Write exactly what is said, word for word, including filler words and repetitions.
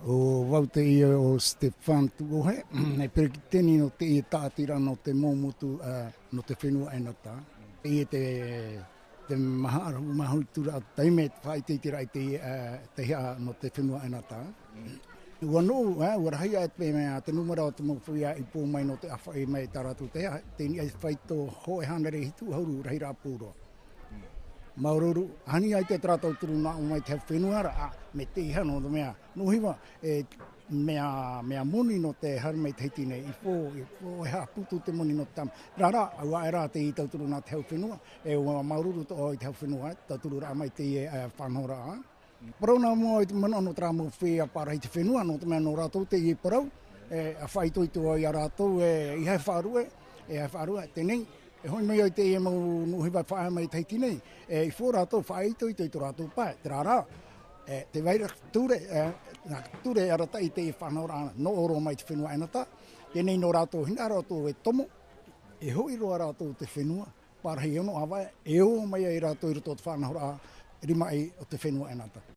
ʻO vau teie ʻo Stefan Tuʻohe, e peretiteni nō teie tāʻatiraʻa nō te mau motu, ā, nō te fenua ʻAenata. Teie te, te maha-, maha-, huituraʻa taime e faʻaʻiteʻiteraʻa i teie, ā, te hea nō te fenua ʻAenata. Ua noʻu, ā, ua rahi aʻe te mea, te nūmera o te mau feiā i pō mai nō te ʻāfaʻi mai i tā rātou te hea, teie nei ʻaita faito hōʻē hānere hitu ʻahuru rahiraʻa pū roa. Māuruuru, ani ai te rātou tauturu nā ʻō mai te hau fenua ra, ā, mea tei hea nō te mea. Nō hiva, e, mea, mea moni nō te haere mai i Tahiti nei, i pō, i pō e haʻaputu te moni nō te tama. Terā rā, ʻaita rā teie tauturu nā te hau fenua, e, ua māuruuru atoʻa i te hau fenua, e, tauturu ra mai teie, e, faʻanahoraʻa. Parau nā mua i te manaʻo nō terā mau feiā parahi i te fenua, nō te mea nō rātou teie parau, e, ʻa faʻaitoito ai ia rātou, e, ʻeiaha e faʻaruʻe, ʻeiaha e faʻaruʻe, teie nei, e hoʻi mai ai teie mau nūhiva faʻaea mai i Tahiti nei, e, i fō rātou faʻaitoito i tō rātou pae, terā rā, e, tē vai ra te ture, e, nā te ture e arataʻi i teie faʻanahoraʻa nō ʻō roa mai i te fenua ʻAenata, teie nei nō rātou hinaʻaro atoʻa e tomo, e hoʻi roa rātou i te fenua, parahi e ono ʻāvaʻe, e ō mai ai rātou i roto i te faʻanahoraʻa rimaʻi o te fenua ʻAenata.